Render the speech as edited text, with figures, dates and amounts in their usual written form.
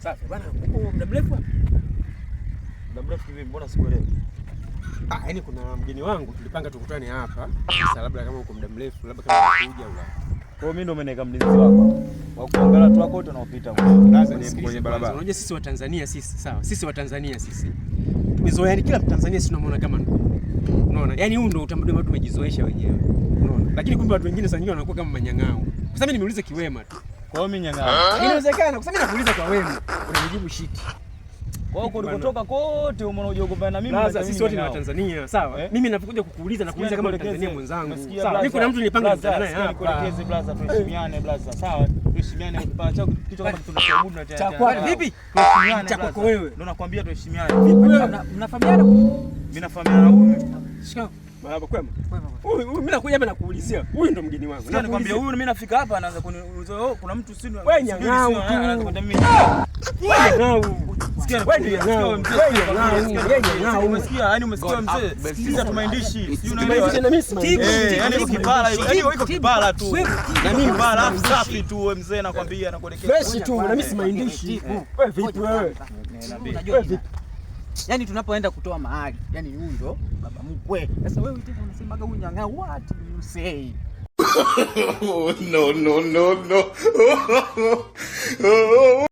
Safi bwana, uko muda mrefu hapa? Muda mrefu kivipi? Mbona sikuelewi? Ah, yaani kuna mgeni wangu tulipanga tukutane hapa. Sasa labda kama uko muda mrefu, labda kama utakuja au la. Kwa hiyo mimi ndo umeneka mlinzi wako wa kuangalia watu wako wote wanaopita Nisikilize kwenye kwanza. barabara. Unajua sisi wa Tanzania sisi, sawa? Sisi wa Tanzania sisi tumezoea, yani kila Mtanzania sisi tunamuona kama ndugu. Unaona? Yaani huu ndio utamaduni ambao tumejizoesha wenyewe. Unaona? Lakini kumbe watu wengine saa nyingine wanakuwa kama manyang'au. Kwa sababu mimi nimeuliza kiwema tu. Kwa hiyo mimi nyang'au. Inawezekana kwa sababu mimi nakuuliza kwa wema. Unanijibu shit. Kwa hiyo kulikotoka kote umeona hujagombana na mimi. Blaza, na sisi mimi wote ni nyang'au. Watanzania, sawa? Eh? Mimi ninapokuja kukuuliza nakuuliza kama Sikia Mtanzania nikuelekeze. mwenzangu. Umesikia, Sawa? blaza? Mimi kuna mtu nilipanga Blaza, nikutane naye sikia hapa. nikuelekeze blaza, tuheshimiane blaza, sawa? Tuheshimiane kipara chako kichwa kama tunaabudu na Cha kwako vipi? Tuheshimiane Cha blaza. kwako wewe. Ndio nakwambia tuheshimiane. Mnafahamiana? Mimi nafahamiana na huyu. Shikamoo. Marhaba, kwema. Huyu huyu mimi nakuja hapa nakuulizia. Huyu ndo mgeni wangu. Sikia nikwambia huyu mimi nafika hapa anaanza kuniuliza, oh, kuna mtu si Wewe nyang'au tu. Anaanza kuniambia mimi. Wewe nyang'au. Sikia Wewe nyang'au. nikwambia, Wewe nyang'au. Wewe nyang'au. Umesikia? Yaani umesikia mzee? Sikiliza tumaindishi. Sijui unaelewa. Tumaindishi na mimi simaindishi. Eh, yaani iko kipara, yaani iko kipara tu. Na mimi Kipara afu safi tu wewe mzee nakwambia nakuelekeza. Fresh tu na mimi simaindishi. Wewe vipi wewe? Unajua nini? Yaani tunapoenda kutoa mahali, yaani huyu ndo baba mkwe. Sasa wewe tena unasemaga huyu nyang'au, what do you say? No, no, no, no.